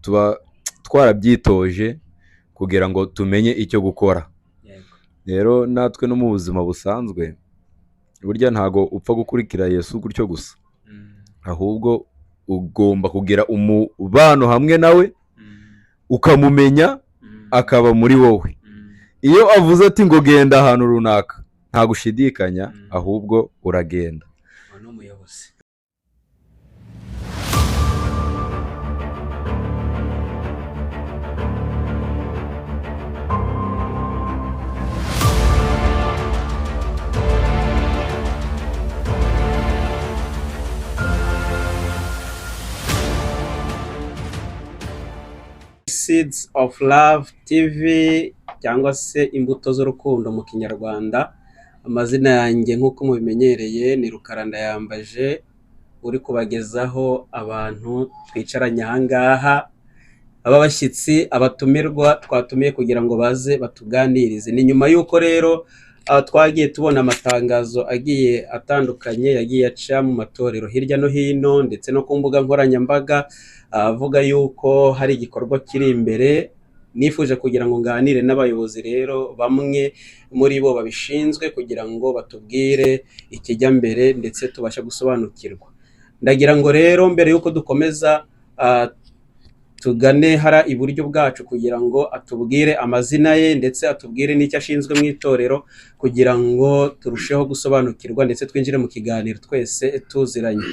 Tuba twarabyitoje kugira ngo tumenye icyo gukora. Rero natwe no mu buzima busanzwe, burya ntago upfa gukurikira Yesu gutyo gusa, ahubwo ugomba kugira umubano hamwe nawe, ukamumenya, akaba muri wowe. Iyo avuze ati ngo genda ahantu runaka, nta gushidikanya, ahubwo uragenda. Uwo ni umuyobozi. Seeds of Love TV cyangwa se Imbuto z'Urukundo mu Kinyarwanda. Amazina yanjye nk'uko mubimenyereye ni Rukara Ndayambaje, uri kubagezaho abantu twicaranye aha ngaha, aba bashyitsi, abatumirwa twatumiye kugira ngo baze batuganirize. Ni nyuma y'uko rero twagiye tubona amatangazo agiye atandukanye yagiye aca mu matorero hirya no hino ndetse no ku mbuga nkoranyambaga, avuga yuko hari igikorwa kiri imbere. Nifuje kugira ngo nganire n'abayobozi rero, bamwe muri bo babishinzwe, kugira ngo batubwire ikijya mbere ndetse tubashe gusobanukirwa. Ndagira ngo rero mbere y'uko dukomeza, tugane hara iburyo bwacu kugira ngo atubwire amazina ye ndetse atubwire n'icyo ashinzwe mu itorero, kugira ngo turusheho gusobanukirwa ndetse twinjire mu kiganiro twese tuziranye.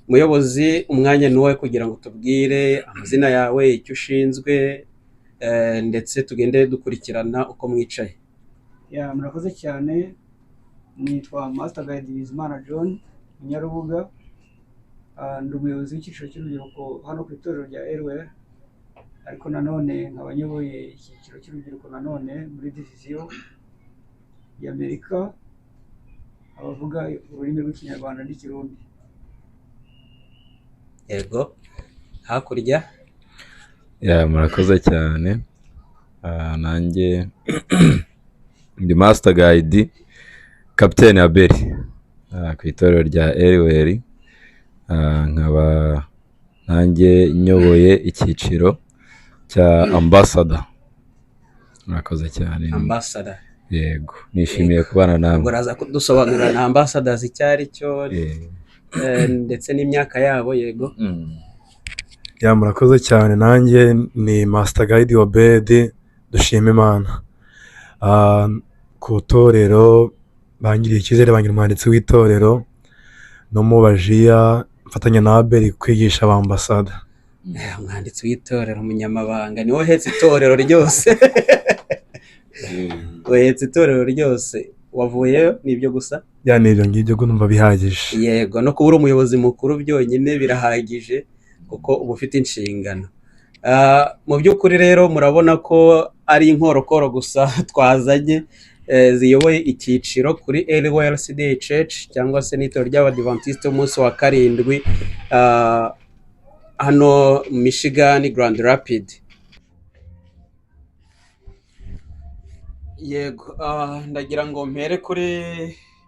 Muyobozi, umwanya ni uwawe kugira ngo tubwire amazina yawe, icyo ushinzwe, ndetse tugende dukurikirana uko mwicaye. Ya, murakoze cyane. Nitwa Master Guide Bizimana John Munyarubuga. Ndi umuyobozi w'icyiciro cy'urubyiruko hano ku itorero rya LWL, ariko nanone nkaba nyoboye icyiciro cy'urubyiruko nanone muri diviziyo y'Amerika, abavuga ururimi rw'Ikinyarwanda n'Ikirundi. Yego, hakurya. Ya, murakoze cyane. Nanjye ndi Master Guide Captain Abeli ku itorero rya LWL, nkaba nanjye nyoboye icyiciro cya Ambassador. Murakoze cyane. Ambassador. Yego, nishimiye kubana namwe. Ubwo uraza kudusobanurira na ambassadors icyo ari cyo, ndetse n'imyaka yabo, yego. Ya, murakoze cyane. Nanjye ni Master Guide Obedi Dushima Imana. Ku itorero bangiriye icyizere, bangira umwanditsi w'itorero no mu bajiya, mfatanya na Abeli kwigisha abambasada. Umwanditsi w'itorero, umunyamabanga, niwe uhetse itorero ryose, uhetse itorero ryose. Wavuyeyo ni ibyo gusa? Ya, ni ibyo ngibyo, ko numva bihagije. Yego, no kuba uri umuyobozi mukuru byonyine birahagije, kuko uba ufite inshingano. Mu by'ukuri rero murabona ko ari inkorokoro gusa twazanye, ziyoboye icyiciro kuri LWLCD Church cyangwa se n'itorero ry'Abadivantisite umunsi wa karindwi, hano Michigan, Grand Rapid. Yego, ndagira ngo mpere kuri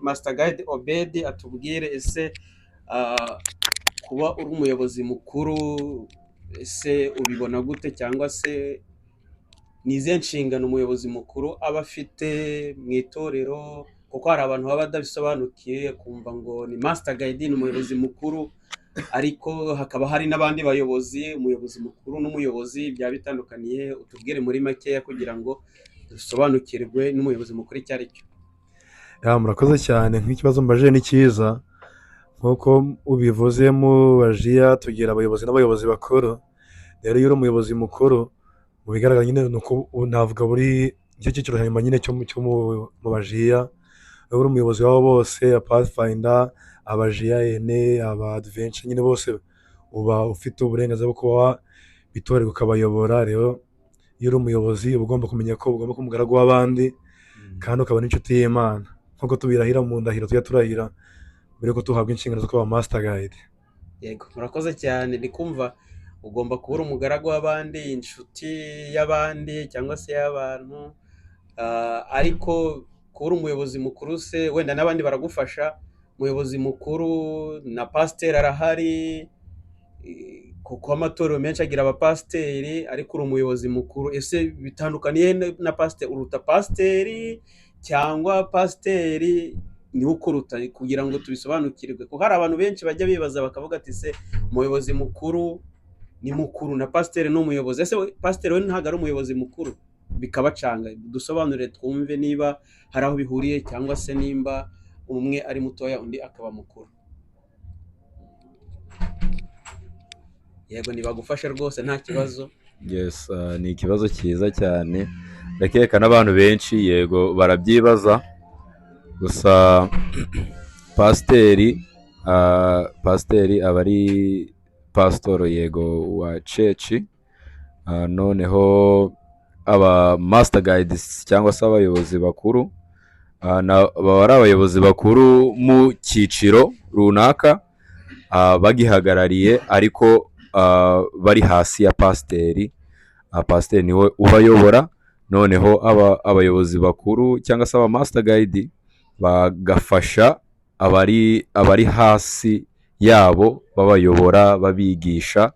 Master Guide Obedi atubwire: ese kuba uri umuyobozi mukuru, ese ubibona gute, cyangwa se ni izihe nshingano umuyobozi mukuru aba afite mu itorero? Kuko hari abantu baba badabisobanukiwe, kumva ngo ni Master Guide, ni umuyobozi mukuru, ariko hakaba hari n'abandi bayobozi. Umuyobozi mukuru n'umuyobozi byaba bitandukaniye? Utubwire muri makeya kugira ngo dusobanukirwe n'umuyobozi mukuru icyo ari cyo. Ya, murakoze cyane. Nk'ikibazo mbajije ni cyiza. Nk'uko ubivuze, mu bajiya tugira abayobozi n'abayobozi bakuru. Rero iyo uri umuyobozi mukuru, mu bigaragara nyine ni uko navuga buri nicyo cyiciro cya nyuma nyine cyo mu bajiya. Iyo uri umuyobozi wabo bose, Pathfinder, abajiya ene, aba Adventure, nyine bose uba ufite uburenganzira bwo kuba itorero ukabayobora. Rero iyo uri umuyobozi, uba ugomba kumenya ko ugomba kuba umugaragu w'abandi kandi ukaba n'inshuti y'Imana, nk'uko tubirahira mu ndahiro tujya turahira mbere yuko tuhabwa inshingano zo kuba Master Guide. Yego, murakoze cyane. Ni kumva ugomba kuba uri umugaragu w'abandi, inshuti y'abandi cyangwa se y'abantu. Ariko kuba uri umuyobozi mukuru se, wenda n'abandi baragufasha, umuyobozi mukuru na pasiteri arahari. Kuko amatorero menshi agira abapasiteri, ariko uri umuyobozi mukuru. Ese bitandukaniye na pasiteri? Uruta pasiteri cyangwa pasiteri niwe ukuruta? Kugira ngo tubisobanukirwe, kuko hari abantu benshi bajya bibaza bakavuga ati: "Se umuyobozi mukuru ni mukuru, na pasiteri ni umuyobozi, ese pasiteri we ntabwo ari umuyobozi mukuru?" Bikabacanga. Dusobanurire twumve niba hari aho bihuriye, cyangwa se nimba umwe ari mutoya undi akaba mukuru. Yego, ntibagufashe rwose, nta kibazo. Yes, ni ikibazo cyiza cyane. Ndakeka n'abantu benshi yego barabyibaza. Gusa pasiteri aba ari pasitoro yego wa church. Noneho aba master guides cyangwa se abayobozi bakuru, baba ari abayobozi bakuru mu cyiciro runaka, bagihagarariye, ariko bari hasi ya pasiteri. Pasiteri niwe ubayobora. Noneho abayobozi bakuru cyangwa se aba master guide bagafasha abari hasi yabo, babayobora, babigisha.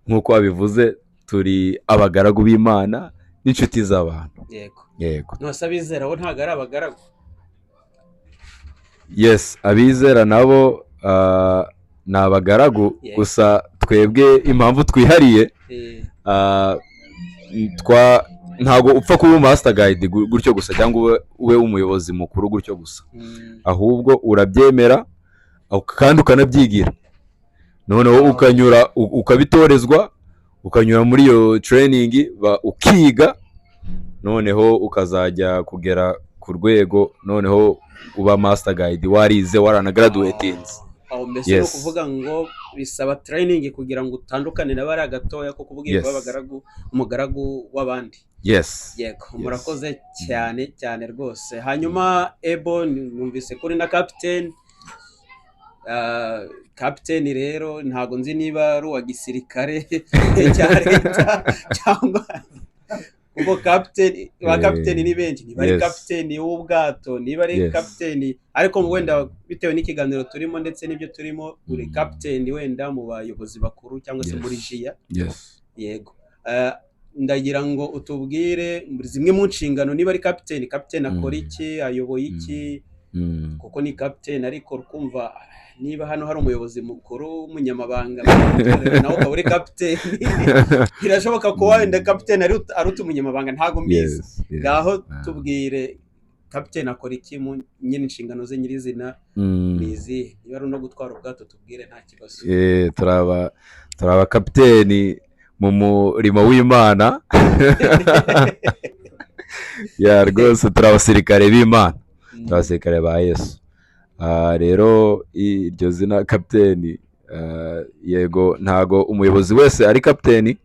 Nk'uko babivuze, turi abagaragu b'Imana n'inshuti z'abantu. Yego. Yego. Nose abizera bo ntabwo ari abagaragu? Yes, abizera nabo ni abagaragu. Gusa twebwe impamvu twihariye, ntabwo upfa kuba master guide gutyo gusa, cyangwa ube umuyobozi mukuru gutyo gusa. Ahubwo urabyemera kandi ukanabyigira, noneho ukanyura ukabitorezwa, ukanyura muri iyo training, ukiga, noneho ukazajya kugera ku rwego noneho uba master guide warize, waranagraduatinze. Aho mbese ni ukuvuga ngo bisaba training kugira ngo utandukane na bariya gatoya ko kuvuga abagaragu, umugaragu w'abandi. Yes. Yego, murakoze cyane cyane rwose. Hanyuma ebo numvise kuri na kapiteni. Kapiteni rero ntabwo nzi niba ari uwa gisirikare cya leta cyangwa, kuko kapiteni ba kapiteni ni benshi, niba ari kapiteni w'ubwato, niba ari kapiteni, ariko wenda bitewe n'ikiganiro turimo ndetse n'ibyo turimo, uri kapiteni wenda mu bayobozi bakuru cyangwa se muri jiya. Yego. Ndagira ngo utubwire zimwe mu nshingano. Niba ari kapiteni, kapiteni akora iki? Ayoboye iki? Kuko ni kapiteni, ariko ukumva niba hano hari umuyobozi mukuru w'umunyamabanga nawe ukaba uri kapiteni, birashoboka ko wenda kapiteni aruta umunyamabanga, ntabwo mbizi. Ngaho tubwire, kapiteni akora iki mu nyine, inshingano ze nyirizina ni izihe? Niba ari no gutwara ubwato tubwire, nta kibazo. Turaba kapiteni mu murimo w'Imana ya rwose. Turi abasirikare b'Imana, turi abasirikare ba Yesu. Rero iryo zina kapiteni, yego, ntago umuyobozi wese ari kapiteni.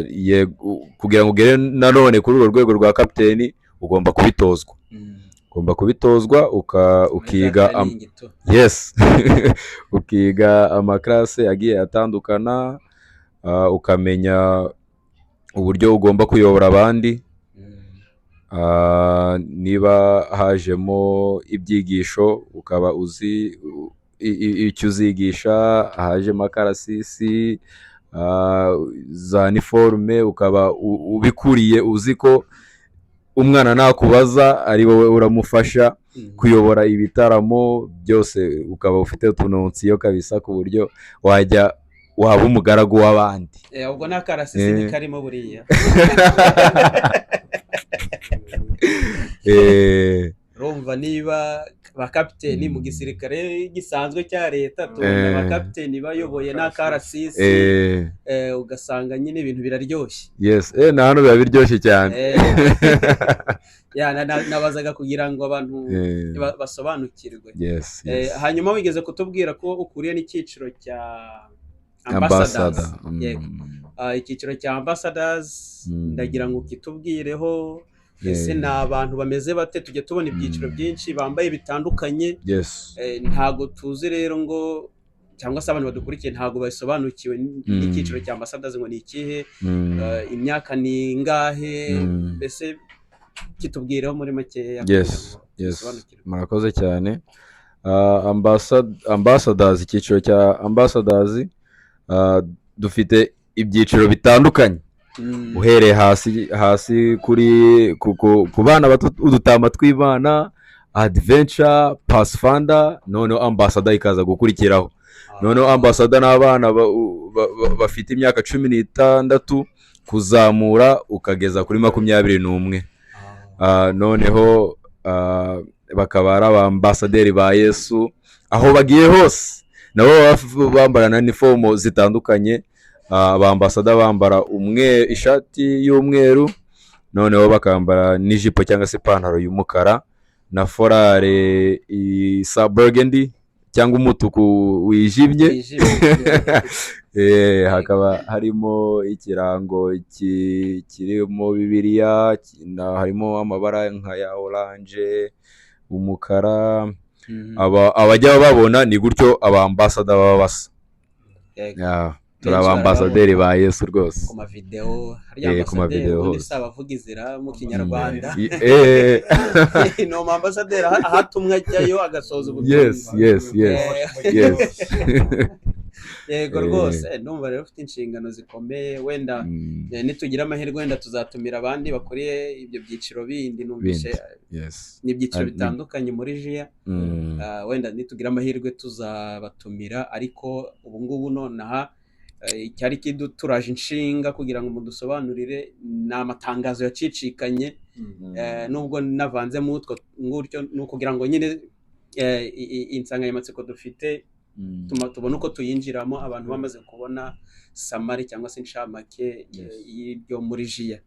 Yego, kugira ngo ugere nanone kuri urwo rwego rwa kapiteni ugomba kubitozwa. Ugomba kubitozwa, ukiga Muri za training tu. Yes, ukiga amakarase agiye atandukana, ukamenya uburyo ugomba kuyobora abandi. Niba hajemo ibyigisho ukaba uzi icyo uzigisha, hajemo akarasisi, za niforume, ukaba ubikuriye, uzi ko umwana nakubaza ari wowe uramufasha kuyobora ibitaramo byose, ukaba ufite utunonsiyo kabisa ku buryo wajya waba umugaragu w'abandi. Ubwo n'akarasisi ntikarimo buriya. Urumva niba ba kapiteni mu gisirikare gisanzwe cya leta, tubona ba kapiteni bayoboye n'akarasisi, ugasanga nyine ibintu biraryoshye. Yes, na hano biba biryoshye cyane. Ya, nabazaga kugira ngo abantu basobanukirwe. Hanyuma wigeze kutubwira ko ukuriye n'icyiciro cya ambassadors. Ambassador. Yego. Icyiciro cya ambassadors, ndagira ngo ukitubwireho. Ese ni abantu bameze bate? Tujya tubona ibyiciro byinshi bambaye bitandukanye. Ntago tuzi rero ngo, cyangwa se abantu badukurikiye ntago basobanukiwe n'icyiciro cya ambassadors ngo ni ikihe, imyaka ni ingahe, mbese kitubwireho muri makeya kugira ngo dusobanukirwe. Murakoze cyane. Ambassadors, icyiciro cya ambassadors, Dufite ibyiciro bitandukanye, uhereye hasi hasi kuri ku bana bato, udutama tw'Imana, adventure, pathfinder, noneho ambassador ikaza gukurikiraho. Noneho ambassador ni abana bafite imyaka 16 kuzamura ukageza kuri 21. Noneho bakaba ari abambasaderi ba Yesu aho bagiye hose. Nabo baba bambara na uniform zitandukanye. Abambasada bambara umwe ishati y'umweru, noneho bakambara n'ijipo cyangwa se ipantaro y'umukara na forare isa burgundy cyangwa umutuku wijimye. Wijimye. Hakaba harimo ikirango kirimo Bibiliya, harimo amabara nka ya orange, umukara. Abajya babona ni gutyo abambasada baba basa. Yeah, turi Benshi abambasaderi barababona ba Yesu rwose. Ku mavideo harya Ku ambasaderi mavideo ubundi hose. si abavugizira mu Kinyarwanda? Ni umambasaderi ahatumwe ajyayo agasoza ubutumwa. Yes. Yego rwose, ndumva rero ufite inshingano zikomeye. Wenda nitugira amahirwe, wenda tuzatumira abandi bakuriye ibyo byiciro bindi numvise. Bindi. Yes. Ni ibyiciro bitandukanye muri jiya. Wenda nitugira amahirwe tuzabatumira, ariko ubu ngubu nonaha icyari kiduturaje inshinga kugira ngo mudusobanurire ni amatangazo yacicikanye. Nubwo navanzemo utwo ngutyo, ni ukugira ngo nyine insanganyamatsiko dufite tubone uko tuyinjiramo abantu bamaze kubona summary cyangwa se incamake y'ibyo muri jiya.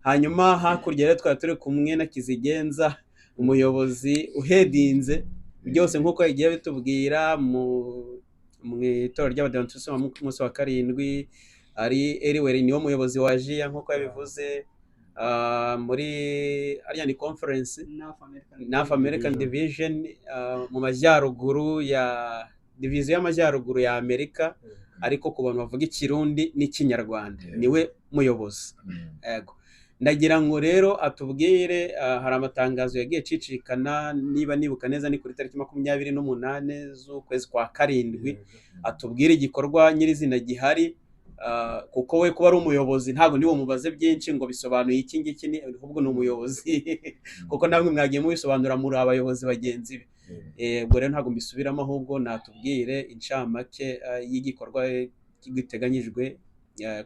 Hanyuma hakurya rero twari turi kumwe na Kizigenza, umuyobozi uhedinze byose nk'uko yagiye bitubwira mu itorero ry'Abadiventisiti munsi wa karindwi, ari Eriweri, niwo muyobozi wa jiya nk'uko yabivuze. Muri ariya ni conference North American. North American Division, mu majyaruguru ya diviziyo y'amajyaruguru ya Amerika, ariko ku bantu bavuga Ikirundi n'Ikinyarwanda niwe muyobozi. Yego, ndagira ngo rero atubwire, hari amatangazo yagiye acicikana, niba nibuka neza ni kuri tariki 28 z'ukwezi kwa karindwi. Atubwire igikorwa nyirizina gihari, kuko we kuba ari umuyobozi ntabwo niwo mubaze byinshi ngo bisobanuye iki ngiki, ni ahubwo ni umuyobozi, kuko namwe mwagiye mubisobanura muri abayobozi bagenzi be. Ubwo rero ntabwo mbisubiramo, ahubwo natubwire incamake y'igikorwa giteganyijwe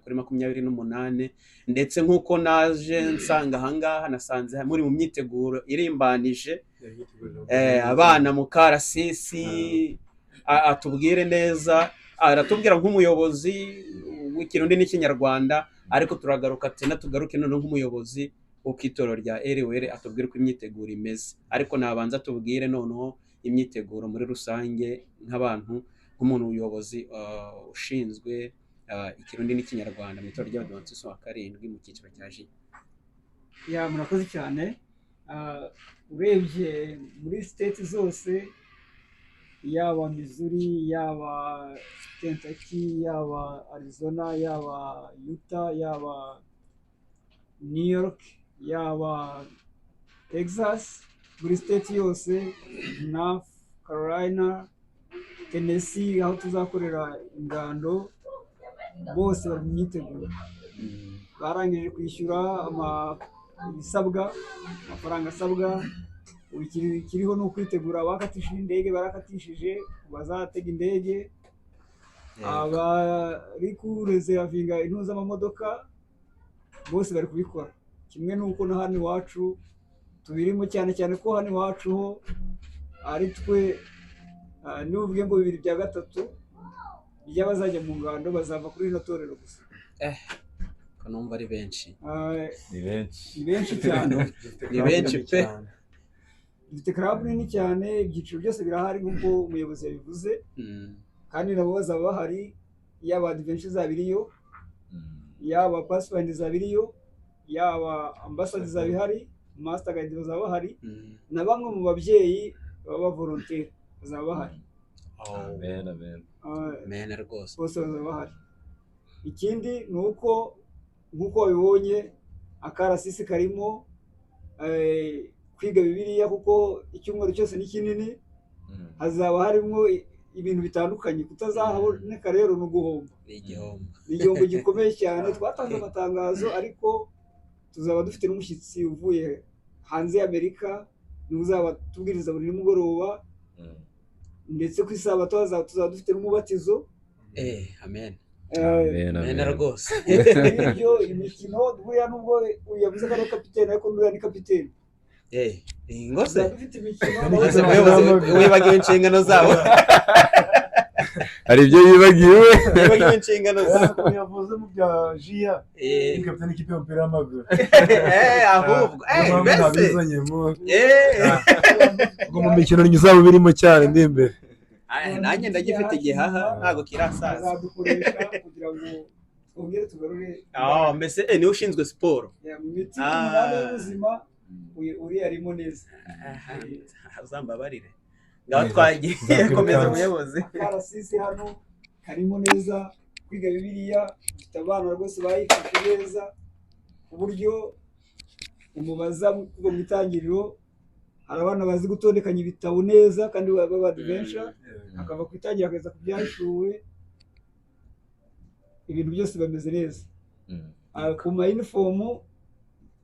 kuri 28. Ndetse nk'uko naje nsanga ahangaha, nasanze muri mu myiteguro irimbanije, abana mu karasisi. Atubwire neza, aratubwira nk'umuyobozi w'Ikirundi n'Ikinyarwanda, ariko turagaruka tena tugaruke noneho nk'umuyobozi wo ku itorero rya Eriwere, atubwire uko imyiteguro imeze. Ariko nabanza atubwire noneho imyiteguro muri rusange nk'abantu, nk'umuntu ubuyobozi ushinzwe Ikirundi n'Ikinyarwanda mu itorero ry'Abadiventisiti wa karindwi mu cyiciro cya jiya. Ya, murakoze cyane. Urebye muri state zose, yaba Missouri, yaba Kentucky, yaba Arizona, yaba Utah, yaba New York, yaba Texas, buri state yose, North Carolina, Tennessee aho tuzakorera ingando, bose bari mu myiteguro. Barangije kwishyura ibisabwa, amafaranga asabwa. Ubu ikiriho ni ukwitegura. Abakatishije indege barakatishije, bazatega indege, abari kureservinga intu z'amamodoka bose bari kubikora. Kimwe n'uko na hano iwacu tubirimo, cyane cyane ko hano iwacu ho ari twe, niba uvuge ngo bibiri bya gatatu by'abazajya mu ngando bazava kuri rino torero gusa. Ko numva ari benshi? Ni benshi. Ni benshi cyane. Ni benshi pe. Dufite club nini cyane, ibyiciro byose birahari nk'uko umuyobozi yabivuze, kandi nabo bazaba bahari, yaba adventure izaba iriyo, yaba pathfinder izaba iriyo, yaba ambassador izaba ihari, master guide bazaba bahari, na bamwe mu babyeyi baba volontaire bazaba bahari. Oh, Amen, amen. Amen rwose. Bose bazaba bahari. Ikindi ni uko nk'uko wabibonye, akarasisi karimo, kwiga Bibiliya, kuko icyumweru cyose ni kinini, hazaba harimo ibintu bitandukanye. Kutazahaboneka rero ni uguhomba. Ni igihombo. Ni igihombo gikomeye cyane. Twatanze amatangazo, ariko tuzaba dufite n'umushyitsi uvuye hanze y'Amerika, niwe uzaba tubwiriza buri nimugoroba, ndetse ku isabato tuzaba dufite n'umubatizo. Amen. Amen, amen. Amen. Rwose. Ibyo imikino buriya, nubwo yavuze ko ari kapitene, ariko nuriya ni kapitene. Ngo se? Tuzaba dufite imikino. Ese muyobozi, wibagiwe inshingano zabo? Hari ibyo yibagiwe. Wibagiwe inshingano zabo. Yavuze mu bya jiya, ni kapitani y'ikipe y'umupira w'amaguru. Ahubwo Niyo mpamvu mbese ntabizanyemo. Ubwo mu mikino uzaba birimo cyane ndi imbere. Ah, nanjye ndagifite igihaha, ntabwo kirasaza. Azadukoresha kugira ngo twongere tugarure. Ah, mbese niwe ushinzwe siporo? Ya, mu miti 8 y'ubuzima, uriya arimo neza. Uzambabarire, ngaho twagiye. Nzakwirukansa. Komeza, muyobozi. Akarasisi hano karimo neza, kwiga Bibiliya, dufite abana rwose bayifashe neza, ku buryo umubaza kuva mu itangiriro. Hari abana bazi gutondekanya ibitabo neza kandi b'abadiventure, akava ku itangiriro akageza ku Byahishuwe, ibintu byose bameze neza. Ah, ku ma uniform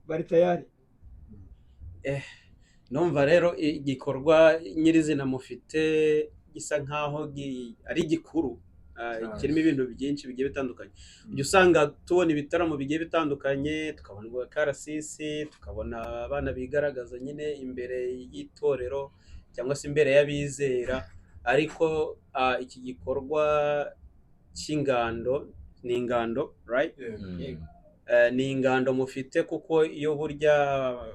bari tayari. Numva rero igikorwa nyirizina mufite gisa nkaho ari gikuru, kirimo ibintu byinshi bigiye bitandukanye. Ujya usanga tubona ibitaramo bigiye bitandukanye, tukabona karasisi, tukabona abana bigaragaza nyine imbere y'itorero cyangwa se imbere y'abizera, ariko iki gikorwa cy'ingando, ni ingando, right? Ni ingando mufite, kuko iyo burya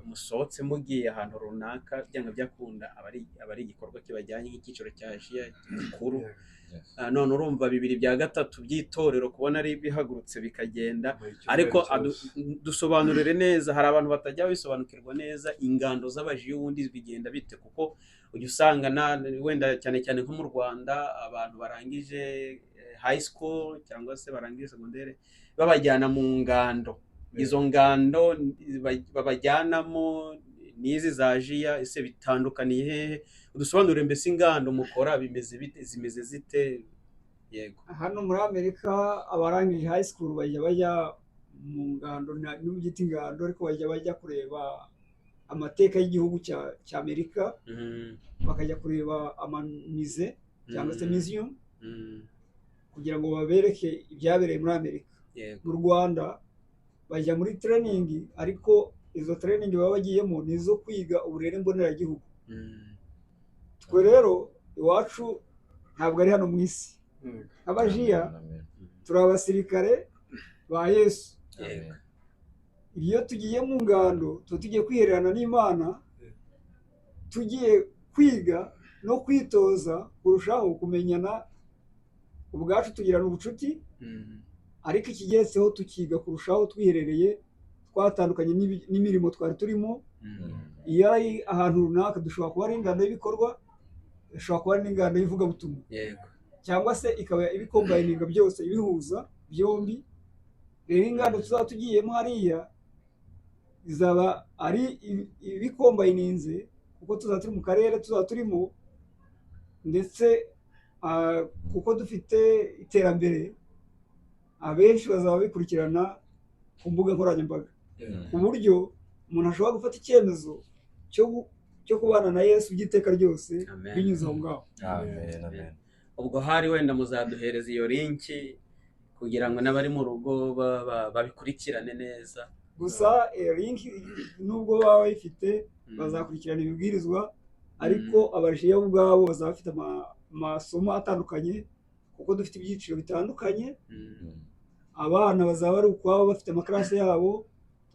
musohotse mugiye ahantu runaka, byanga byakunda aba ari igikorwa kibajyanye nk'icyiciro cya jiya gikuru. None urumva bibiri bya gatatu by'itorero kubona ari bihagurutse bikagenda. Ariko dusobanurire neza, hari abantu batajya babisobanukirwa neza, ingando z'abajiya ubundi bigenda bite? Kuko ujya usanga na wenda cyane cyane nko mu Rwanda, abantu barangije high school cyangwa se barangije segondere babajyana mu ngando. Izo ngando babajyanamo n'izi za jiya, ese bitandukaniye hehe? Udusobanurire mbese, ingando mukora bimeze bite, zimeze zite? Yego. Hano muri Amerika abarangije high school bajya mu ngando, n'ubu byita ingando, ariko bajya kureba amateka y'igihugu cya Amerika, bakajya kureba ama musée cyangwa se museum, kugira ngo babereke ibyabereye muri Amerika. Mu Rwanda bajya muri training, ariko izo training baba bagiyemo ni izo kwiga uburere mboneragihugu. Twe rero iwacu ntabwo ari hano mu isi. Nk'abajiya turi abasirikare ba Yesu. Iyo tugiye mu ngando tuba tugiye kwihererana n'Imana, tugiye kwiga no kwitoza kurushaho kumenyana ubwacu, tugirana ubucuti, ariko ikigeretseho tukiga kurushaho twiherereye, twatandukanye n'imirimo twari turimo. Iyo ari ahantu runaka, dushobora kuba ari ingando y'ibikorwa, ishobora kuba ari n'ingando y'ivugabutumwa, cyangwa se ikaba ibicombininga byose, ibihuza byombi. Rero ingando tuzaba tugiyemo hariya izaba ari ibicombininze, kuko tuzaba turi mu karere tuzaba turimo, ndetse kuko dufite iterambere, abenshi bazaba bikurikirana ku mbuga nkoranyambaga, ku buryo umuntu ashobora gufata icyemezo cyo kubana na Yesu by'iteka ryose Amen. binyuze aho ngaho. Amen, amen. Ubwo hari wenda muzaduhereza iyo link kugira ngo n'abari mu rugo babikurikirane neza. Gusa iyo link nubwo baba bayifite, bazakurikirana ibibwirizwa, ariko abajiya bo ubwabo bazaba bafite amasomo atandukanye, kuko dufite ibyiciro bitandukanye. Abana bazaba bari ukwabo, bafite ama class yabo.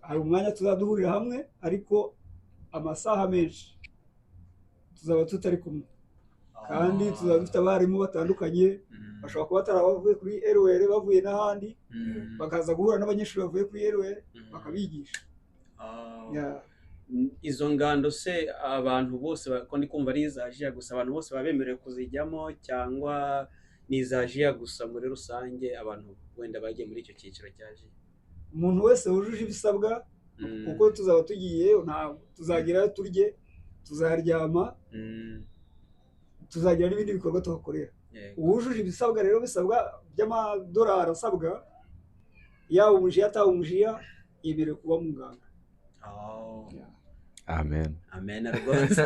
Hari umwanya tuzaduhurira hamwe, ariko amasaha menshi tuzaba tutari kumwe, kandi tuzaba dufite abarimu batandukanye. Bashobora kuba batari abavuye kuri RWR, bavuye n'ahandi, bakaza guhura n'abanyeshuri bavuye kuri RWR, bakabigisha. Yeah. Izo ngando se abantu bose ko ndi kumva ari iza jiya gusa, abantu bose baba bemerewe kuzijyamo, cyangwa ni iza jiya gusa muri rusange, abantu wenda bagiye muri icyo cyiciro cya jiya? Umuntu wese wujuje ibisabwa, kuko tuzaba tugiye, ntabwo tuzagerayo turye, tuzaryama, tuzagira n'ibindi bikorwa tuhakorera. Uwujuje ibisabwa rero, bisabwa by'amadolari asabwa, yaba umujiya ataba umujiya, yemerewe kuba mu ngando. Oh. Amen. Amen rwose.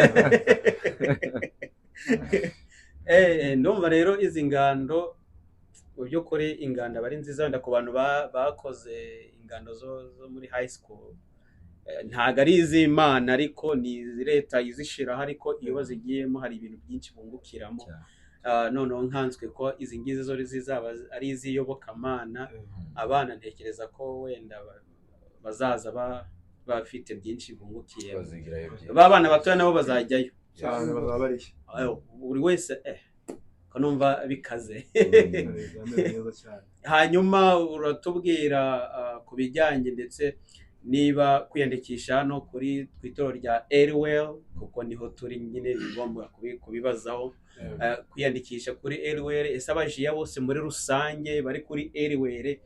Ndumva rero izi ngando, mu by'ukuri ingando aba ari nziza. Wenda ku bantu bakoze ingando zo muri high school, ntabwo ari iz'Imana, ariko ni leta izishiraho, ariko iyo bazigiyemo hari ibintu byinshi bungukiramo. Noneho nkanswe ko izi ngizi zo zizaba ari iz'iyobokamana, abana ntekereza ko wenda bazaza bafite byinshi bungukiyemo. Bazigirayo byinshi. Ba bana batoya nabo bazajyayo? Cyane, bazaba bariyo. Ayo, buri wese, ko numva bikaze. Bameze neza cyane. Hanyuma uratubwira ku bijyanye ndetse niba kwiyandikisha hano ku itorero rya Elwell, kuko niho turi nyine, bigomba kubibazaho. Kwiyandikisha kuri Elwell, ese abajiya bose muri rusange bari kuri Elwell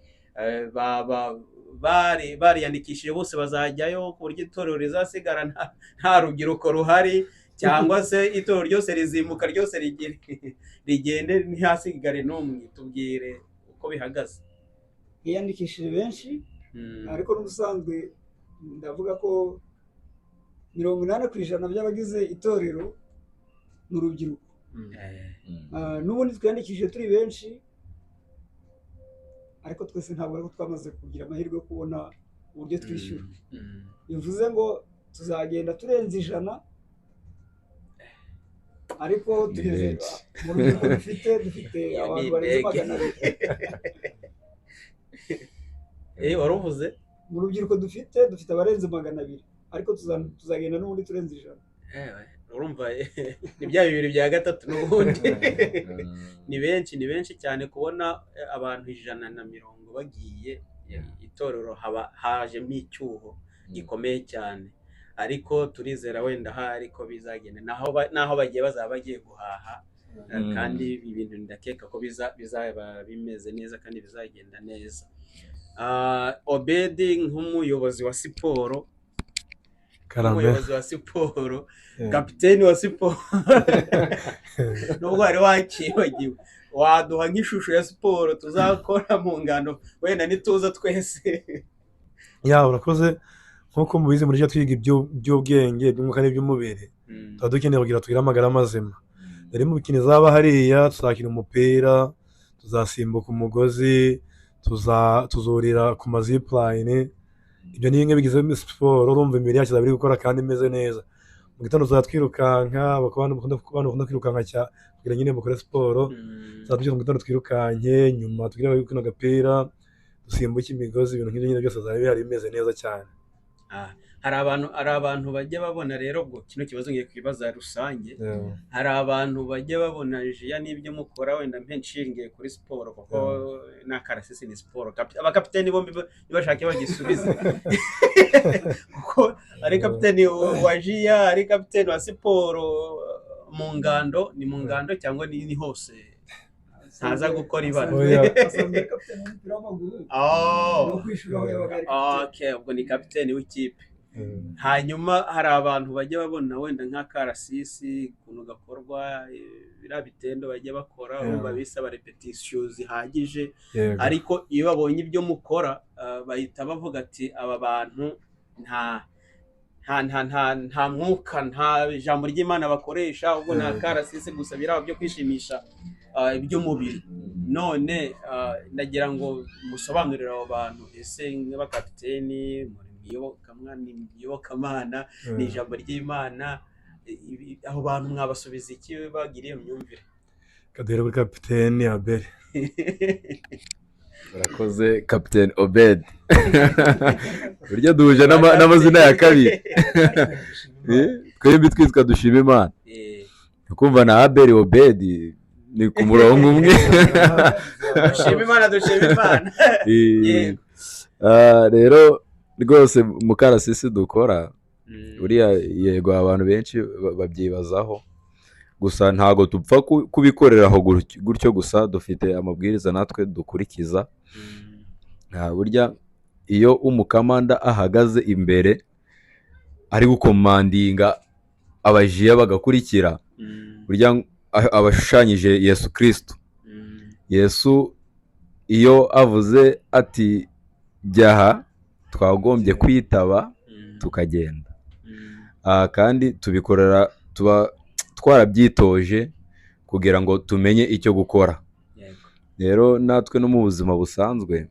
baba bari bariyandikishije bose bazajyayo, ku buryo itorero rizasigara nta rubyiruko ruhari, cyangwa se itorero ryose rizimuka ryose rigende ntihasigare n'umwe? Tubwire uko bihagaze. Hiyandikishije benshi, ariko n'ubusanzwe ndavuga ko 80% by'abagize itorero ni urubyiruko. N'ubundi twiyandikishije turi benshi, ariko twese ntabwo ariko twamaze kugira amahirwe yo kubona uburyo twishyura. Bivuze ngo tuzagenda turenze 100, ariko Ni tugeze benshi. mu rubyiruko dufite Iyo ni abantu barenze indege. 200. Wari uvuze? Mu rubyiruko dufite abarenze 200, ariko tuzagenda n'ubundi turenze 100. Ewe, urumva ni bya bibiri bya gatatu n'ubundi. Ni benshi, ni benshi cyane. Kubona abantu 120 bagiye, itorero haba hajemo icyuho gikomeye cyane, ariko turizera wenda ahari ko bizagenda naho bagiye bazaba bagiye guhaha. Kandi ibi bintu ndakeka ko bizaba bimeze neza kandi bizagenda neza. Obedi, nk'umuyobozi wa siporo, Karame. umuyobozi wa siporo, kapiteni wa siporo, nubwo wari wakibagiwe, waduha nk'ishusho ya siporo tuzakora mu ngando wenda nituza twese? Ya, urakoze. Nk'uko mubizi, muri twiga iby'ubwenge, iby'umwuka n'iby'umubiri. Tuba dukeneye kugira tugire amagara mazima. Rero mu mikino izaba hariya, tuzakina umupira, tuzasimbuka umugozi, tuzurira ku ma zipline. Ibyo ni bimwe bigize siporo. Urumva imibiri yacu izaba iri gukora kandi imeze neza. Mu gitondo tuzaba twirukanka, abantu bakunda kwirukanka kugira nyine bakore siporo. Tuzaba tubyuka mu gitondo twirukanke, nyuma tugire gukina agapira, dusimbuke imigozi, ibintu nk'ibyo nyine byose bizaba bihari bimeze neza cyane. Hari abantu bajya babona rero, ubwo kino kibazo ngiye kwibaza rusange, hari abantu bajya babona jiya n'ibyo mukora, wenda mpe nshingiye kuri siporo kuko n'akarasisi ni siporo. Abakapiteni bombi nibashake bagisubize, kuko ari kapiteni wa jiya, ari kapiteni wa siporo mu ngando, ni mu ngando cyangwa ni hose, ntaza gukora ibara. Oya. Asanzwe ari kapiteni w'umupira w'amaguru. Oh. No kwishura aho yabaga ari kapiteni. Okay, ubwo ni kapiteni w'ikipe. Hanyuma hari abantu bajya babona wenda nk'akarasisi ukuntu gakorwa, biriya bitendo bajya bakora, urumva bisaba répétition zihagije, ariko iyo babonye ibyo mukora, bahita bavuga ati: "Aba bantu nta mwuka, nta ijambo ry'Imana bakoresha, ahubwo ni akarasisi gusa, biraba byo kwishimisha iby'umubiri." None ndagira ngo musobanurire abo bantu, ese nk'abakapiteni muri mu iyobokamana, ni ijambo ry'Imana, abo bantu mwabasubiza iki bagira iyo myumvire? Kaduhere kuri kapiteni Abel. Urakoze, Kapiteni Obed. Burya duhuje n'amazina ya kabiri. Twembi twitwa Dushima Imana. Kumva na Abeli Obedi ni ku murongo umwe. Dushima Imana, dushima Imana. Yego. Rero rwose mu karasisi dukora buriya, yego, abantu benshi babyibazaho, gusa ntabwo dupfa kubikorera aho gutyo gusa, dufite amabwiriza natwe dukurikiza. Burya iyo umukamanda ahagaze imbere ari gukomandinga, abajiya bagakurikira, burya aba ashushanyije Yesu Kristo. Yesu iyo avuze ati "Jya aha", twagombye kwitaba tukagenda. Kandi tubikorera, tuba twarabyitoje kugira ngo tumenye icyo gukora. Rero natwe no mu buzima busanzwe,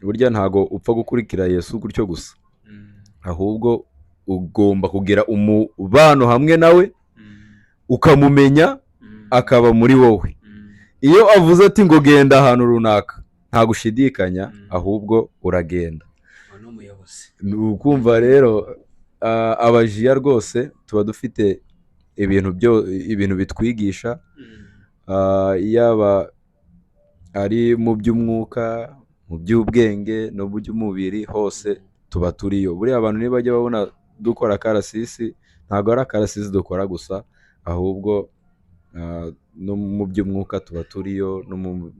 burya ntago upfa gukurikira Yesu gutyo gusa, ahubwo ugomba kugira umubano hamwe nawe, ukamumenya, akaba muri wowe. Iyo avuze ati ngo "Genda ahantu runaka", nta gushidikanya, ahubwo uragenda. Uwo ni umuyobozi. Ni ukumva rero, abajiya rwose tuba dufite ibintu byo, ibintu bitwigisha, yaba ari mu by'umwuka, mu by'ubwenge no mu by'umubiri, hose tuba turiyo. Buriya abantu nibajya babona dukora akarasisi, ntabwo ari akarasisi dukora gusa, ahubwo no mu by'umwuka tuba turiyo, no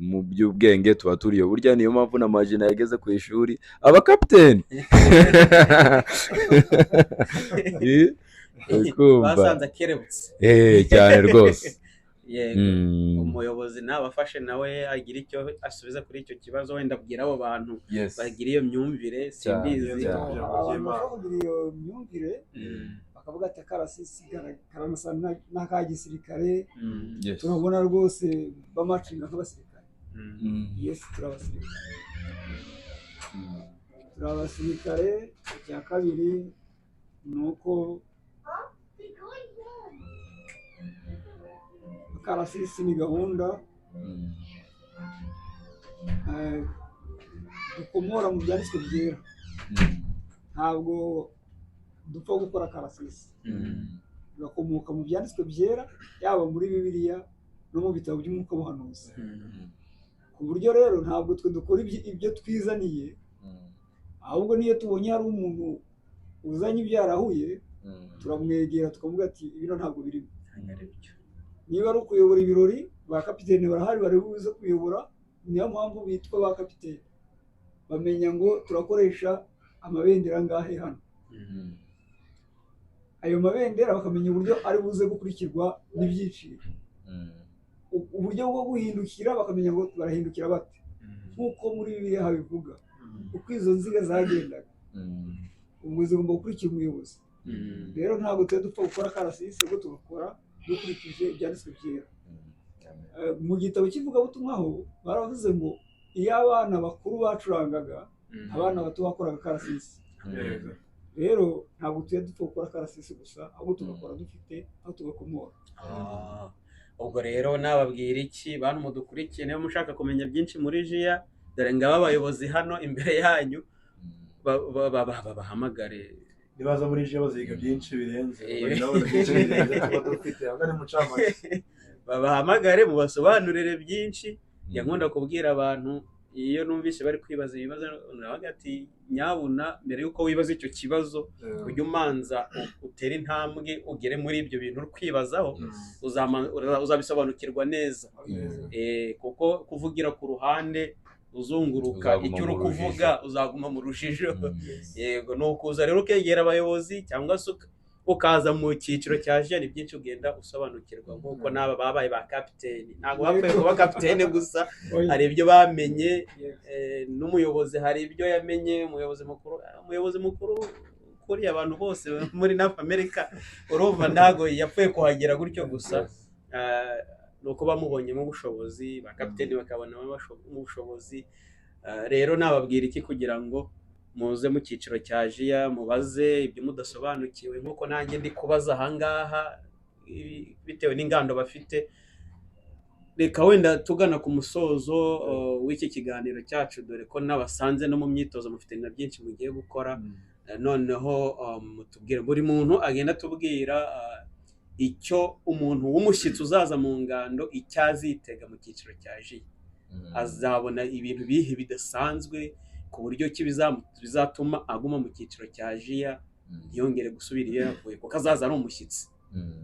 mu by'ubwenge tuba turiyo. Burya niyo mpamvu na Majina yageze ku ishuri aba kapiteni. Uri kumva? Basanze akerebutse. Cyane rwose. Yego. Umuyobozi nabafashe nawe agira icyo asubiza kuri icyo kibazo, wenda abwira abo bantu bagira iyo myumvire, simbizi. Cyane. Abantu bashobora kugira iyo myumvire, bakavuga ati "Akarasisi karanasa n'aka gisirikare, turabona rwose bamacinga nk'abasirikare." Yes, turi abasirikare, turi abasirikare. Icya kabiri ni uko akarasisi ni gahunda dukomora mu byanditswe byera. Ntabwo dupfa gukora akarasisi, gakomoka mu byanditswe byera, yaba muri Bibiliya no mu bitabo by'umwuka w'ubuhanuzi. Ku buryo rero ntabwo twe dukora ibyo twizaniye, ahubwo niyo tubonye hari umuntu uzanye ibyo yarahuye, turamwegera tukavuga ati "Bino ntabwo birimo." Ntabwo ari byo. Niba ari ukuyobora ibirori, ba kapitene barahari, bari buze kuyobora. Niyo mpamvu bitwa ba kapitene, bamenya ngo turakoresha amabendera angahe hano. Ayo mabendera bakamenya uburyo ari buze gukurikirwa n'ibyiciro, uburyo bwo guhindukira, bakamenya ngo barahindukira bate, nk'uko muri Bibiliya habivuga uko izo nziga zagendaga. Ubwo zigomba gukurikira umuyobozi. Rero ntabwo tuba dupfa gukora akarasisi, ahubwo tugakora dukurikije ibyanditswe byera. Mu gitabo cy'ivugabutumwa ho baravuze ngo iyo abana bakuru bacurangaga, abana bato bakoraga akarasisi. Rero ntabwo tuba dupfa gukora akarasisi gusa, ahubwo tugakora dufite aho tugakomora. Ah, ubwo rero nababwira iki, bantu mudukurikiye? Niba mushaka kumenya byinshi muri jiya, dore ngaba abayobozi hano imbere yanyu, babahamagare. Nibaza muri jiya baziga byinshi birenze. Ndabona byinshi birenze tuba dufite ahubwo ni mucamake. Babahamagare mubasobanurire byinshi. Njya nkunda kubwira abantu, iyo numvise bari kwibaza ibibazo, nabaga ati "Nyabuna, mbere y'uko wibaza icyo kibazo, ujye umanza utere intambwe ugere muri ibyo bintu uri kwibazaho, uzabisobanukirwa neza." Kuko kuvugira ku ruhande uzunguruka Uzaguma icyo uri mu rujijo. kuvuga, uzaguma mu rujijo. Yego, ni ukuza rero ukegera abayobozi cyangwa se ukaza mu cyiciro cya jiya, ni byinshi ugenda usobanukirwa, nk'uko n'aba babaye ba kapiteni ntabwo bapfuye kuba kapiteni gusa, hari ibyo bamenye. N'umuyobozi hari ibyo yamenye, umuyobozi mukuru ukuriye abantu bose muri North America, urumva ntabwo yapfuye kuhagera gutyo gusa. Ni uko bamubonyemo ubushobozi, ba kapiteni bakabonamo ubushobozi. Rero nababwira iki kugira ngo muze mu cyiciro cya jiya, mubaze ibyo mudasobanukiwe, nk'uko nanjye ndi kubaza ahangaha, bitewe n'ingando bafite. Reka wenda tugana ku musozo w'iki kiganiro cyacu, dore ko n'abasanze no mu myitozo mufite na byinshi mugiye gukora. Noneho mutubwire, buri muntu agenda atubwira icyo umuntu w'umushyitsi uzaza mu ngando, icyo azitega mu cyiciro cya jiya. Azabona ibintu bihe bidasanzwe ku buryo ki bizatuma aguma mu cyiciro cya jiya, ntiyongere gusubira iyo yavuye, kuko azaza ari umushyitsi.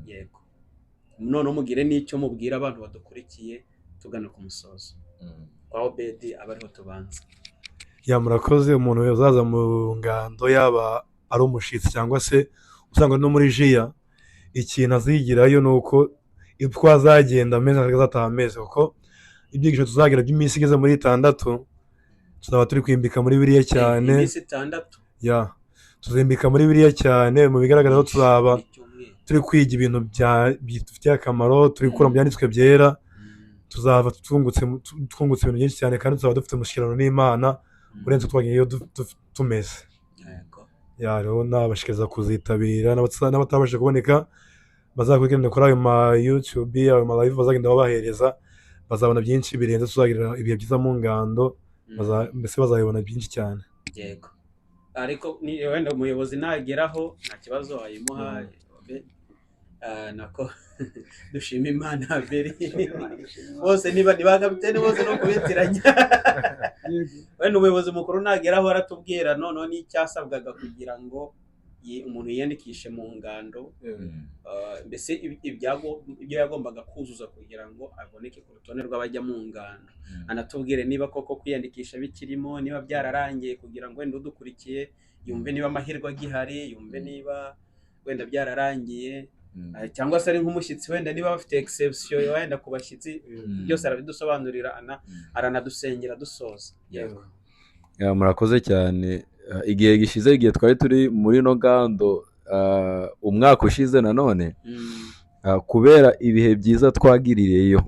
Yego, noneho mugire n'icyo mubwira abantu badukurikiye tugana ku musozo. Kwa Obedi aba ariho tubanza. Ya, murakoze. Umuntu uzaza mu ngando, yaba ari umushyitsi cyangwa se usanga no muri jiya, ikintu azigirayo ni uko uko azagenda ameze azataha ameze, kuko ibyigisho tuzagira by'iminsi igeze muri 6 tuzaba turi kwimbika muri biriya cyane. Iminsi 6? Ya, tuzimbika muri biriya cyane. Mu bigaragara ko tuzaba Icyumweru. turi kwiga ibintu bidufitiye akamaro, turi gukura mu byanditswe byera. Tuzava twungutse ibintu byinshi cyane, kandi tuzaba dufite umushyikirano n'Imana urenze uko twagiyeyo tumeze. Ya, rero nabashishikariza kuzitabira, n'abatabashije kuboneka bazakurikirane kuri ayo ma YouTube, ayo ma live bazagenda babahereza, bazabona byinshi birenze. Tuzagira ibihe byiza mu ngando, mbese bazabibona byinshi cyane. Yego, ariko ni wenda umuyobozi nageraho nta kibazo wayimuha. Nako dushima Imana mbere bose niba ni ba kapiteni bose no kubitiranya. Wenda umuyobozi mukuru nageraho aratubwira noneho n'icyasabwaga kugira ngo umuntu yiyandikishe mu ngando, mbese ibyo yagombaga kuzuza kugira ngo aboneke ku rutonde rw'abajya mu ngando, anatubwire niba koko kwiyandikisha bikirimo, niba byararangiye, kugira ngo wenda udukurikiye yumve niba amahirwe agihari, yumve niba wenda byararangiye, cyangwa se ari nk'umushyitsi, wenda niba bafite exception wenda ku bashyitsi. Byose arabidusobanurira, aranadusengera dusoza. Yego. Ya, murakoze cyane. Igihe gishize, igihe twari turi muri ino ngando, umwaka ushize nanone, kubera ibihe byiza twagiriyeyo,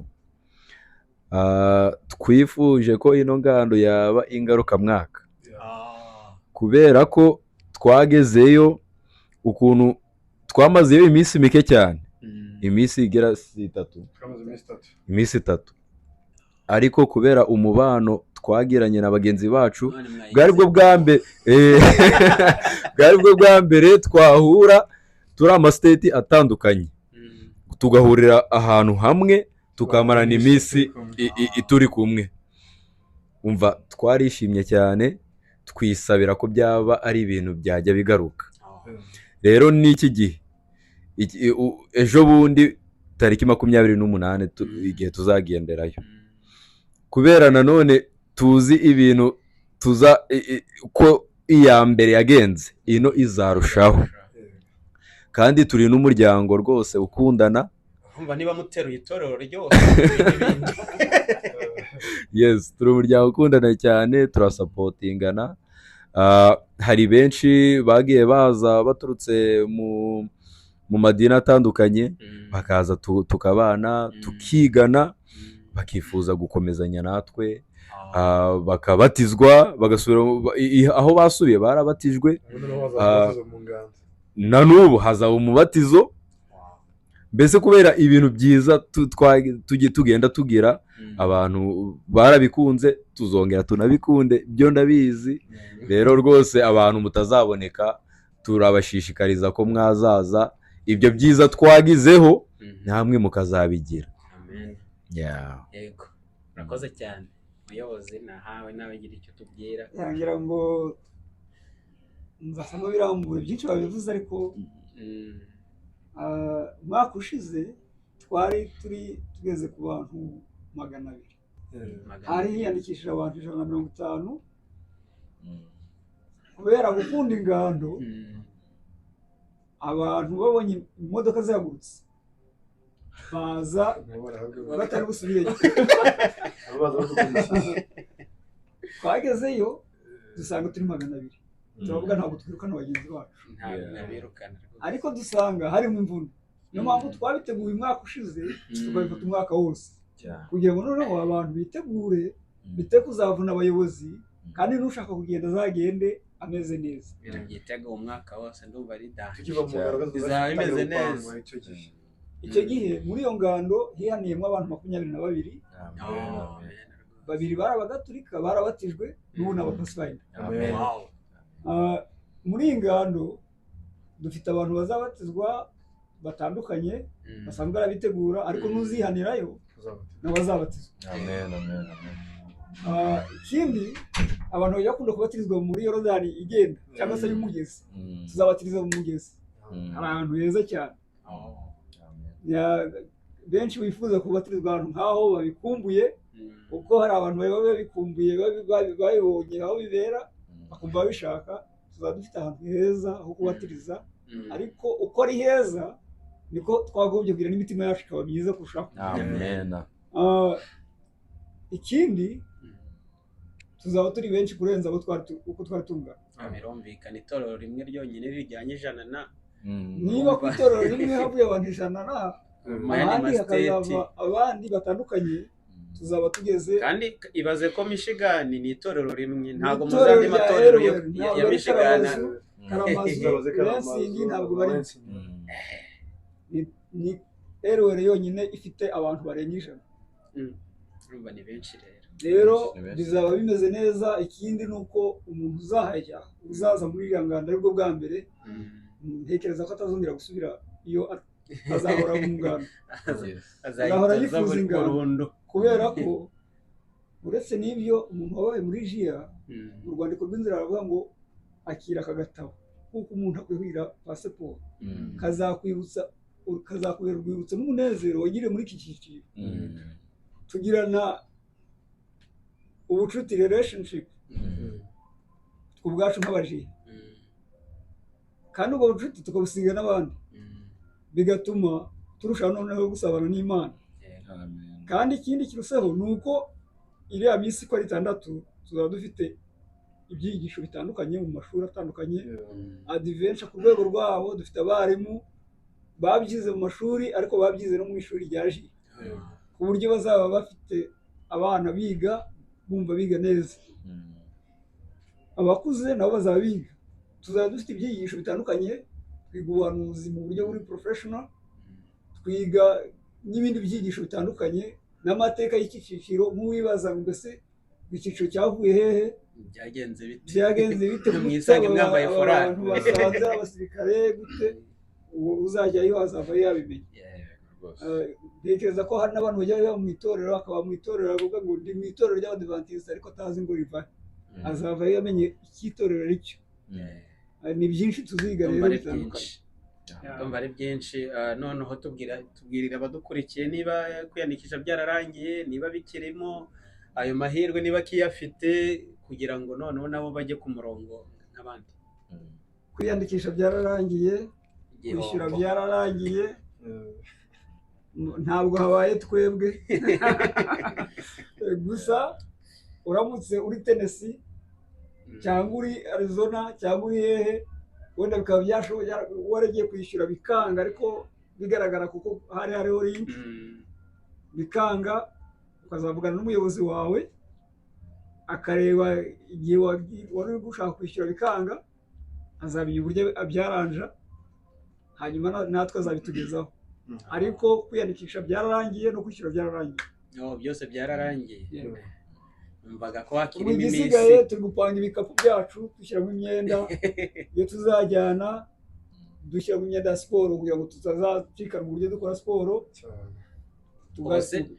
twifuje ko ino ngando yaba ingarukamwaka, kubera ko twagezeyo ukuntu twamazeyo iminsi mike cyane, iminsi igera si 3, iminsi 3, ariko kubera umubano twagiranye na bagenzi bacu, None mwayigize. Bwari bwo bwa mbere twahura turi amasiteti atandukanye, tugahurira ahantu hamwe, tukamarana iminsi turi kumwe. Umva, twarishimye cyane, twisabira ko byaba ari ibintu byajya bigaruka. Rero n'iki gihe ejo bundi tariki 28, igihe tuzagenderayo, kubera nanone tuzi ibintu tuza ko iya mbere yagenze, ino izarushaho, kandi turi n'umuryango rwose ukundana. Urumva niba muteruye itorero ryose n'ibindi. Yes, turi umuryango ukundana cyane, turasupportingana. Hari benshi bagiye baza baturutse mu madini atandukanye, bakaza tukabana, tukigana, bakifuza gukomezanya natwe, bakabatizwa, bagasubira aho basubiye barabatijwe. Na n'ubu hazaba umubatizo, mbese kubera ibintu byiza tugenda tugira, abantu barabikunze, tuzongera tunabikunde, byo ndabizi. Rero rwose abantu mutazaboneka, turabashishikariza ko mwazaza, ibyo byiza twagizeho namwe mukazabigira. Amen. Yeah. Yego, urakoze cyane muyobozi. Nahawe nawe gira icyo tubwira. Ngira ngo nzasa n'ubirambuye, byinshi babivuze, ariko umwaka ushize twari turi tugeze ku bantu 200. Hari hiyandikishije abantu 150. Kubera gukunda ingando, abantu babonye imodoka zihagurutse baza batari busubireyo. Twagezeyo dusanga turi 200, turavuga ntabwo twirukana bagenzi bacu. Ntabwo nabirukana rwose. Ariko dusanga harimo imvune, niyo mpamvu twabiteguye umwaka ushize, tukabifata umwaka wose kugira ngo noneho abantu bitegure, bite kuzavuna abayobozi, kandi n'ushaka kugenda azagende ameze neza. Ibintu byiteguye umwaka wose ndumva ari danger. Tukiva mu ngando Bizaba bimeze neza. Icyo gihe. Icyo gihe muri iyo ngando hihaniyemo abantu 22. Oh, amen. Babiri bari abagatulika, barabatijwe, n'ubu ni abapasifayida. Amen. Wow. Muri iyi ngando dufite abantu bazabatizwa batandukanye, basanzwe barabitegura, ariko n'uzihanirayo nawe azabatizwa. Amen, amen, amen. Ikindi, abantu bajya bakunda kubatirizwa muri Yorodani igenda cyangwa se y'umugezi, tuzabatiriza mu mugezi. Hari ahantu heza cyane. Oh. Benshi bifuza kubatirizwa ahantu nk'aho babikumbuye, kuko hari abantu baba babikumbuye, babibonye aho bibera, bakumva babishaka. Tuzaba dufite ahantu heza ho kubatiriza, ariko uko ari heza Niko twagombye kugira n'imitima yacu ikaba myiza kurushaho. Amen. Ikindi, tuzaba turi benshi kurenza abo twari uko twari tungana. Birumvikana, itorero rimwe ryonyine rijyanye 100 na Niba ku itorero rimwe havuye abantu 100 na mu yandi ahandi ma states, hakazava abandi batandukanye, tuzaba tugeze. Kandi ibaze ko Michigan ni itorero rimwe, ntabwo mu Itorero zandi rya matorero Elwell, ya ntabwo ari Michigan. Kalamazoo, Lansing ntabwo bari. Ni Elwell yonyine ifite abantu barenga 100. Urumva ni benshi rero. Rero Ni benshi. bizaba bimeze neza. Ikindi ni uko umuntu uzahajya, uzaza muri iriya ngando aribwo bwa mbere, ntekereza ko atazongera gusubira iyo, azahora mu ngando. Azahita Azahora aza yifuza buri ingando. Burundu. Kubera ko uretse n'ibyo, umuntu wabaye muri JIA, mu rwandiko rw'inzira baravuga ngo akira aka gatabo kuko umuntu akwihira pasiporo, kazakwibutsa, kazakubera urwibutso n'umunezero wagiriye muri iki cyiciro. Tugirana ubucuti, relationship, twe ubwacu nk'aba JIA, kandi ubwo bucuti tukabusiga n'abandi, bigatuma turushaho noneho gusabana n'Imana. Amen. Kandi ikindi kiruseho ni uko iriya minsi uko ari 6 tuzaba dufite ibyigisho bitandukanye mu mashuri atandukanye, adventure ku rwego rwabo. Dufite abarimu babyize mu mashuri, ariko babyize no mu ishuri rya JIA, ku buryo bazaba bafite abana biga bumva biga neza. Abakuze nabo bazaba biga. Tuzaba dufite ibyigisho bitandukanye, twiga ubuhanuzi mu buryo buri professional, twiga n'ibindi byigisho bitandukanye n'amateka y'iki cyiciro, nk'uwibaza ngo mbese icyiciro cyavuye hehe? Byagenze bite? Byagenze bite? Mwisange Gute mwambaye aba forari. bantu basanze ari abasirikare gute? Uwo uzajyayo azava yabimenya. Rwose. Ntekereza ko hari n'abantu bajya baba mu itorero, akaba mu itorero avuga ngo ndi mu itorero ry'Abadivantisite, ariko atazi ngo riva, azava yamenye icyitorero ari cyo. Ni byinshi tuziga Ndumva rero ari bitandukanye. byinshi. Ndumva ari byinshi. Noneho tubwirira abadukurikiye niba kwiyandikisha byararangiye, niba bikirimo ayo mahirwe, niba akiyafite, kugira ngo noneho nabo bajye ku murongo nk'abandi. Kwiyandikisha byararangiye, kwishyura Igihombo. byararangiye, ntabwo habaye twebwe gusa. Uramutse uri Tennessee cyangwa uri Arizona cyangwa uri hehe, wenda bikaba byashoboye waragiye kwishyura bikanga, ariko bigaragara kuko hari hariho link, bikanga, ukazavugana n'umuyobozi wawe akareba igihe wari uri gushaka kwishyura bikanga, azamenya uburyo abyaranja, hanyuma natwe azabitugezaho. Ariko kwiyandikisha byararangiye no kwishyura byararangiye. Oh, byose byararangiye. Numvaga ko Ubu hakirimo iminsi. igisigaye turi gupanga ibikapu byacu, dushyiramo imyenda iyo tuzajyana, dushyiramo imyenda ya siporo kugira ngo tutazacikana uburyo dukora siporo,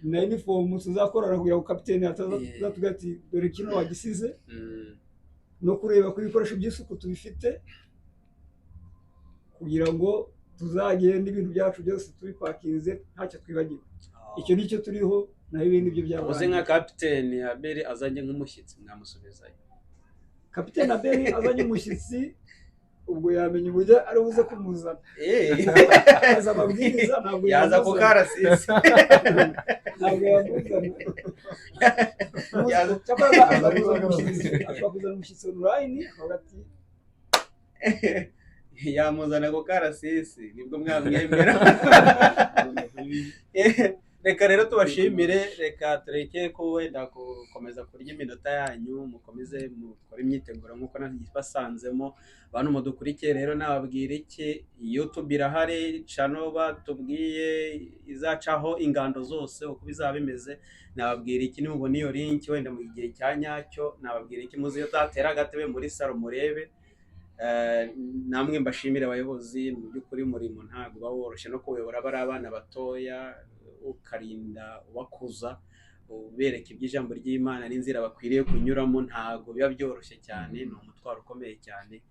na uniform tuzakorana kugira ngo kapiteni atazatubwira ati dore kino wagisize, no kureba ko ibikoresho by'isuku tubifite kugira ngo tuzagende ibintu byacu byose tubipakinze, ntacyo twibagiwe. Icyo nicyo turiho, naho ibindi byo Uzi byararangiye. nka kapiteni Abeli azanye nk'umushyitsi, mwamusubizayo? Kapiteni Abeli azanye umushyitsi, ubwo yamenya uburyo ari buze kumuzana, azi amabwiriza, ntabwo Yaza ku yamuzana. karasisi. Ntabwo yamuzana. Cyakora ashobora kuzana umushyitsi, ashobora kuzana umushyitsi online akavuga ati Yamuzana ku karasisi nibwo mwamwemera. Reka rero tubashimire, reka tureke ko wenda gukomeza kurya iminota yanyu, mukomeze mukore imyiteguro nk'uko basanzemo. Bantu mudukurikiye rero, nababwira iki? YouTube irahari, channel batubwiye izacaho ingando zose uko bizaba bimeze. Nababwira iki? Nimubona iyo link wenda mu gihe cya nyacyo, nababwira iki? Muzi uzatera agatebe muri salo murebe. Namwe mbashimire abayobozi. Mu by'ukuri umurimo ntabwo uba woroshye, no kuwuyobora bari abana batoya, ukarinda ubakuza, ubereka iby'ijambo ry'Imana n'inzira bakwiriye kunyuramo, ntabwo biba byoroshye cyane, ni umutwaro ukomeye cyane.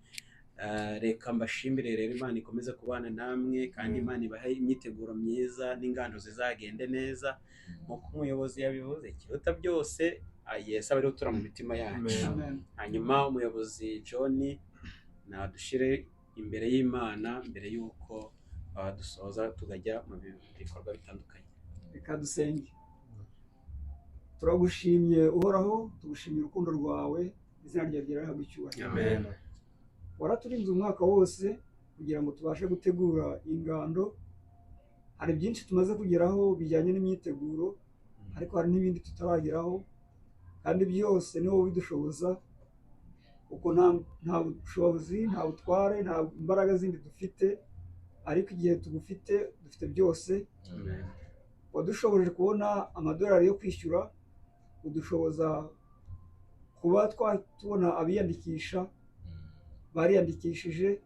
Reka mbashimire rero, Imana ikomeze kubana namwe, kandi Imana ibahe imyiteguro myiza n'ingando zizagende neza nk'uko umuyobozi yabivuze. Ikiruta byose, Yesu abe ariwe utura mu mitima yacu. Amen. Amen. Hanyuma umuyobozi John nadushire imbere y'Imana mbere y'uko Dusoza tukajya mu bikorwa bitandukanye. Reka dusenge. Turagushimye Uhoraho, tugushimiye urukundo rwawe, izina ryawe ryerahabwa icyubahiro. Amen. Waraturinze umwaka wose kugira ngo tubashe gutegura ingando. Hari byinshi tumaze kugeraho bijyanye n'imyiteguro, ariko hari n'ibindi tutarageraho, kandi byose ni wowe ubidushoboza, kuko nta bushobozi, nta butware, nta mbaraga zindi dufite, ariko igihe tugufite dufite byose. Amen. Wadushoboje kubona amadolari yo kwishyura, udushoboza kuba tubona abiyandikisha, bariyandikishije.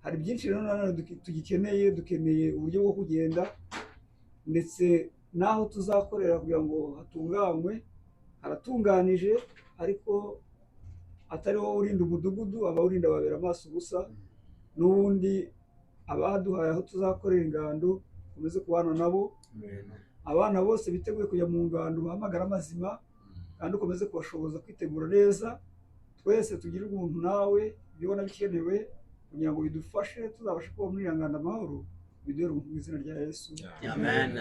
Hari byinshi rero nanone tugikeneye. Dukeneye uburyo bwo kugenda ndetse n'aho tuzakorera kugira ngo hatunganywe. Haratunganije, ariko atari wowe urinda umudugudu, abawurinda babera amaso ubusa. N'ubundi abaduhaye aho tuzakorera ingando, ukomeze kubana nabo. Abana bose biteguye kujya mu ngando ubahamagare amazima, kandi ukomeze kubashoboza kwitegura neza. Twese tugire ubuntu nawe, ibyo ubona bikenewe kugira ngo bidufashe tuzabashe kuba muri iyo ngando amahoro, biduhere ubuntu mu izina rya Yesu. Amen.